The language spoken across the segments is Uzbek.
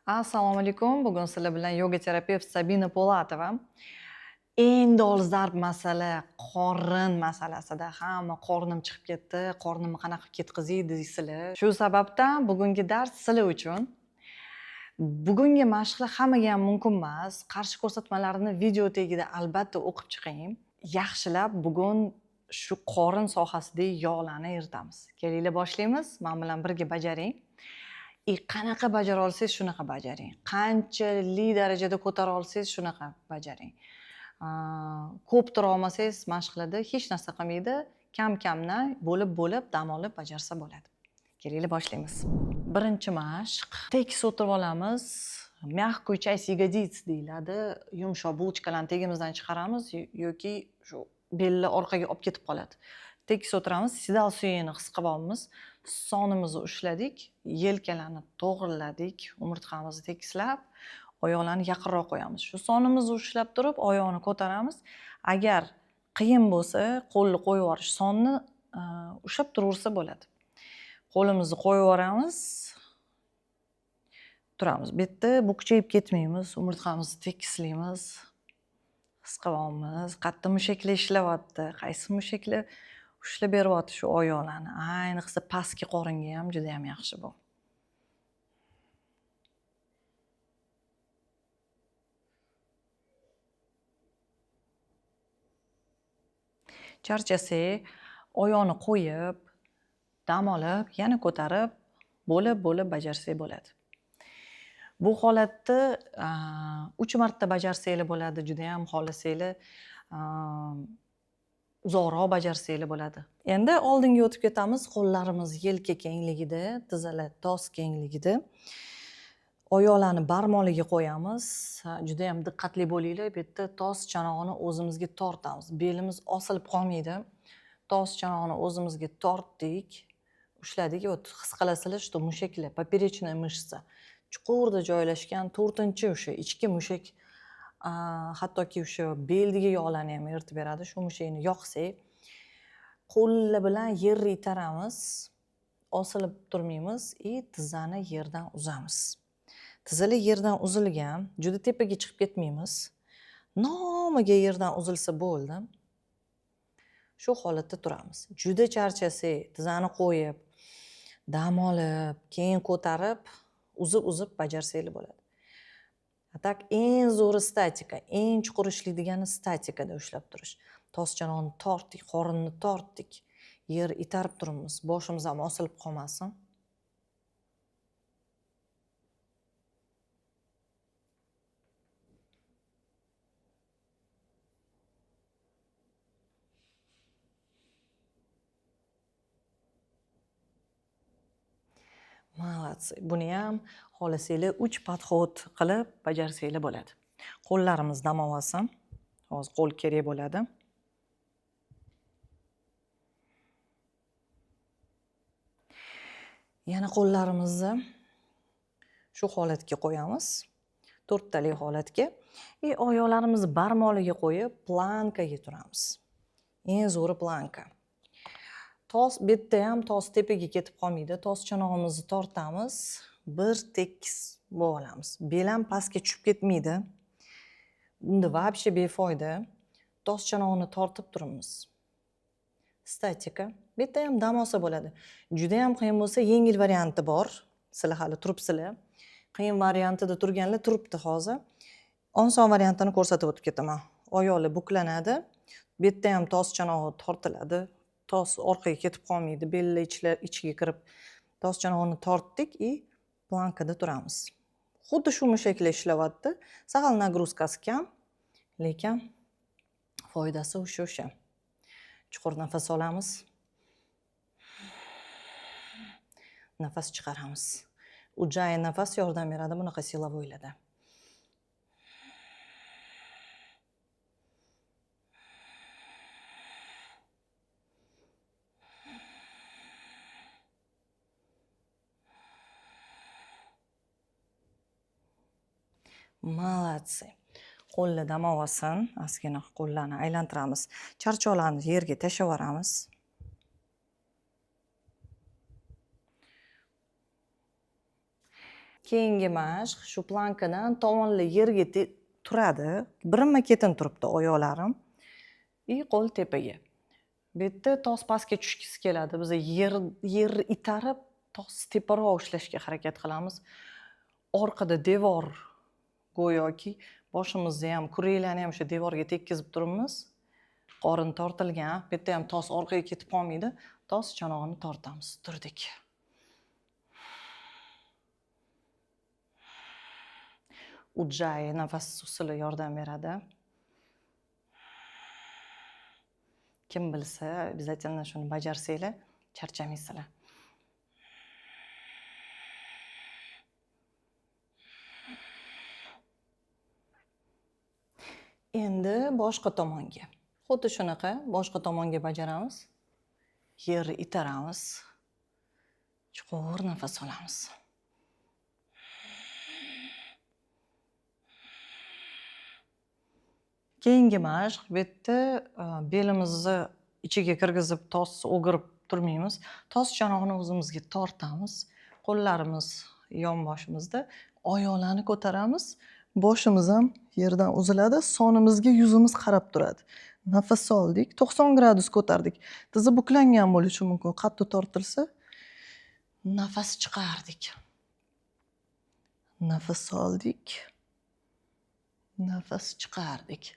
Assalomu alaykum. Bugun sizlar bilan yoga terapevt Sabina Po'latova. Eng dolzarb masala qorin masalasida. Hamma qornim chiqib ketdi, qornimni qanaqa qilib ketqizay deysizlar. Shu sababdan bugungi dars sizlar uchun. Bugungi mashqlar hammaga ham mumkin emas. Qarshi ko'rsatmalarni video tagida albatta o'qib chiqing. Yaxshilab bugun shu qorin sohasidagi yog'larni eritamiz. Kelinglar, boshlaymiz. Men bilan birga bajaring. Qanaqa bajara olsangiz shunaqa bajaring. Qanchalik darajada ko'tara olsangiz shunaqa bajaring. Ko'p tura olmasangiz mashqlarda hech narsa qilmaydi. Kam-kamdan bo'lib-bo'lib dam olib bajarsa bo'ladi. Kelinglar, boshlaymiz. Birinchi mashq. Tekis o'tirib olamiz. Мягкую часть ягодиц deyiladi. Yumshoq булочка larni tegimizdan chiqaramiz yoki shu belni orqaga olib ketib qoladi. Tekis o'tiramiz, sidal suyagini his qilyapmiz. Sonimizni ushladik, yelkalarni to'g'riladik, umurtqamizni tekislab, oyoqlarni yaqinroq qo'yamiz. Shu sonimizni ushlab turib, oyoqni ko'taramiz. Agar qiyin bo'lsa, qo'lni qo'yib yuborish, sonni ushlab turaversa bo'ladi. Qo'limizni qo'yib yuboramiz. Turamiz. Bu yerda bukchayib ketmaymiz, umurtqamizni tekislaymiz. His qilyapmiz. Qayerda mushaklar ishlayapti, qaysi mushaklar ushlab beryapti shu oyoqlarni. Ayniqsa pastki qoringa ham juda ham yaxshi bu. Charchasak, oyoqni qo'yib, dam olib, yana ko'tarib, bo'lib-bo'lib bajarsak bo'ladi. Bu holatda 3 marta bajarsanglar bo'ladi, juda ham xohlasanglar, uzoqroq bajarsanglar bo'ladi. Endi oldinga o'tib ketamiz. Qo'llarimiz yelka kengligida, tizzalar tos kengligida. Oyoqlarni barmoqliga qo'yamiz. Juda ham diqqatli bo'linglar. Bu yerda tos chanog'ini o'zimizga tortamiz. Belimiz osilib qolmaydi. Tos chanog'ini o'zimizga tortdik, ushladik. Вот his qilasizlar, что mushaklar, поперечная мышца chuqurda joylashgan 4-chi o'sha ichki mushak, hattoki o'sha beldagi yog'larni ham eritib beradi. Shu mushakni yoqsak, qo'llar bilan yerni itaramiz, osilib turmaymiz и tizzani yerdan uzamiz. Tizzalar yerdan uzilgan, juda tepaga chiqib ketmaymiz. Nomiga yerdan uzilsa bo'ldi. Shu holatda turamiz. Juda charchasak, tizzani qo'yib, dam olib, keyin ko'tarib, uzib-uzib bajarsanglar bo'ladi. A tak eng zo'ri statika, eng chuqur ishlaydigani statikada ushlab turish. Tos chanog'ini tortdik, qorinni tortdik, yer itarib turibmiz, boshimiz ham osilib qolmasin. Молодцы. Buni ham xohlasanglar 3 podxod qilib bajarsanglar bo'ladi. Qo'llarimiz dam olsin. Hozir qo'l kerak bo'ladi. Yana qo'llarimizni shu holatga qo'yamiz. To'rttalik holatga. И oyoqlarimizni barmoqliga qo'yib plankaga turamiz. Eng zo'ri planka. Tos bu yerda ham tos tepaga ketib qolmaydi. Tos chanog'imizni tortamiz, bir tekis bo'lib olamiz. Bel ham pastga tushib ketmaydi. Bunda вообще befoyda. Tos chanog'ini tortib turibmiz. Statika. Bu yerda ham dam olsa bo'ladi. Juda ham qiyin bo'lsa, yengil varianti bor. Sizlar hali turibsizlar. Qiyin variantida turganlar turibdi hozir. Oson variantini ko'rsatib o'tib ketaman. Oyoqlar buklanadi. Bu yerda ham tos chanog'i tortiladi. Tos orqaga ketib qolmaydi, bellar ichiga kirib tos chanog'ini tortdik и plankada turamiz. Xuddi shu mushaklar ishlayapti. Sal nagruzkasi kam, lekin foydasi o'sha. Chuqur nafas olamiz. Nafas chiqaramiz. Ujjayi nafas yordam beradi bunaqa silovoylarda. Молодцы. Qo'lni dam olsin, ozgina qo'llarni aylantiramiz. Charchoqlarni yerga tashlab yuboramiz. Keyingi mashq shu plankadan tovonli yerga turadi. Birinma-ketin turibdi oyoqlarim. И qo'l tepaga. Bu yerda tos pastga tushgisi keladi. Biz yerni itarib, tos teparoq ushlashga harakat qilamiz. Orqada devor go'yoki boshimizni ham, kuraklarni ham o'sha devorga tekkizib turibmiz. Qorin tortilgan. Bu yerda ham tos orqaga ketib qolmaydi. Tos chanog'ini tortamiz. Turdik. Ujjayi nafas usuli yordam beradi. Kim bilsa, обязательно shuni bajarsanglar, charchamaysizlar. Endi boshqa tomonga. Xuddi shunaqa boshqa tomonga bajaramiz. Yerni itaramiz. Chuqur nafas olamiz. Keyingi mashq bu yerda belimizni ichiga kirgizib tos o'girib turmaymiz. Tos chanog'ini o'zimizga tortamiz. Qo'llarimiz yonboshimizda, oyoqlarni ko'taramiz. Boshimiz ham yerdan uziladi, sonimizga yuzimiz qarab turadi. Nafas oldik, 90 gradus ko'tardik. Tizi buklangan bo'lishi mumkin, qattiq tortilsa. Nafas chiqardik. Nafas oldik. Nafas chiqardik.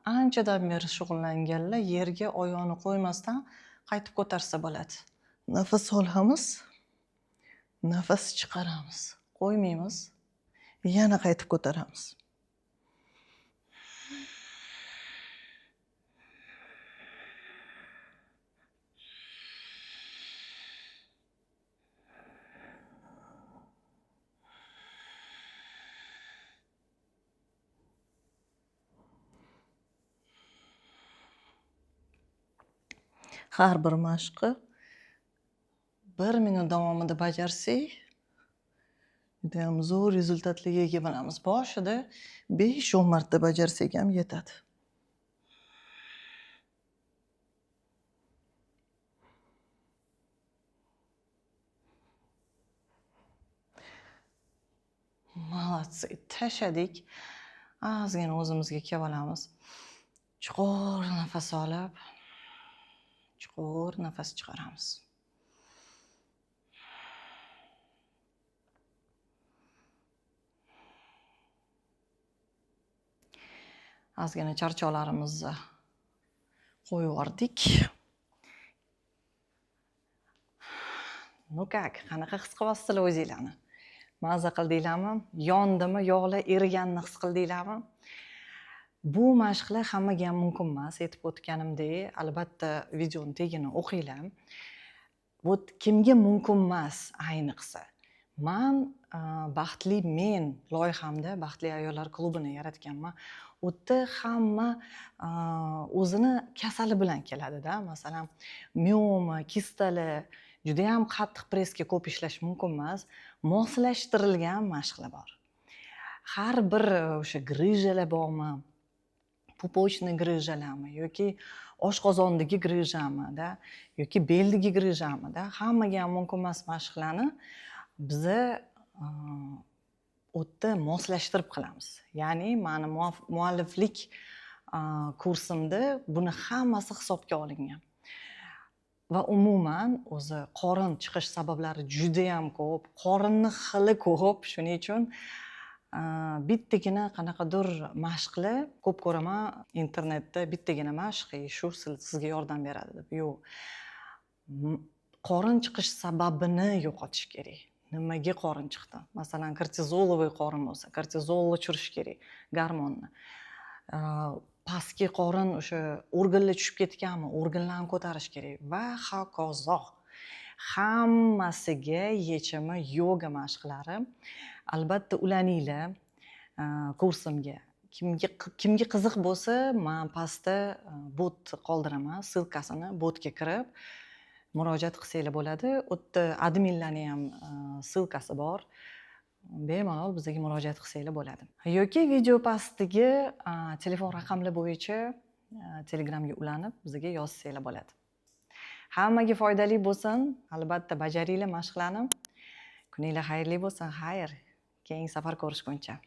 Anchadan beri shug'ullanganlar yerga oyoqni qo'ymasdan qaytib ko'tarsa bo'ladi. Nafas olamiz, nafas chiqaramiz. Qo'ymaymiz. Yana qaytib ko'taramiz. Har bir mashqni 1 minut davomida bajarsak, juda ham zo'r rezultatlarga ega bo'lamiz. Boshida 5-10 marta bajarsak ham yetadi. Молодцы, tashladik. Ozgina o'zimizga kelib olamiz. Chuqur nafas olib, chuqur nafas chiqaramiz. Ozgina charchoqlarimizni qo'yib yubordik. Ну как, qanaqa his qilyapsizlar o'zinglarni? Maza qildinglarmi? Yondimi, yog'lar eriganini his qildinglarmi? Bu mashqlar hammaga ham mumkin emas, aytib o'tganimdek, albatta videoni tagini o'qinglar. Вот kimga mumkin emas ayniqsa. Man baxtli men loyihamda Baxtli ayollar klubini yaratganman. U yerda hamma o'zini kasali bilan keladida. Masalan, mioma, kistalar, juda ham qattiq pressga ko'p ishlash mumkin emas. Moslashtirilgan mashqlar bor. Har bir o'sha grijalar bormi, пупочный grijalarmi yoki oshqozondagi grijami, da, yoki beldagi grijami, da, hammaga ham mumkin emas mashqlarni biza u yerda moslashtirib qilamiz. Ya'ni mani mualliflik kursimda buni hammasi hisobga olingan. Va umuman o'zi qorin chiqish sabablari juda ham ko'p, qorinni xili ko'p, shuning uchun bittagina qanaqadir mashqlar ko'p ko'raman internetda, bittagina mashq, shu sizga yordam beradi deb. Yo'q. Qorin chiqish sababini yo'qotish kerak. Nimaga qorin chiqdi? Masalan, kortizoloviy qorin bo'lsa, kortizolni tushirish kerak, gormonni. Pastki qorin o'sha organlar tushib ketganmi, organlarni ko'tarish kerak va hokazo. Hammasiga yechimi yoga mashqlari. Albatta ulaninglar kursimga. Kimga qiziq bo'lsa, men pastda bot qoldiraman, ссылкасini, botga kirib murojaat qilsanglar bo'ladi. U yerda adminlarning ham ссылкасы bor. Bemalol bizga murojaat qilsanglar bo'ladi. Yoki video pastdagi telefon raqamlar bo'yicha Telegramga ulanib bizga yozsanglar bo'ladi. Hammaga foydali bo'lsin. Albatta bajaringlar mashqlarni. Kuninglar xayrli bo'lsin. Xayr. Keyingi safar ko'rishguncha.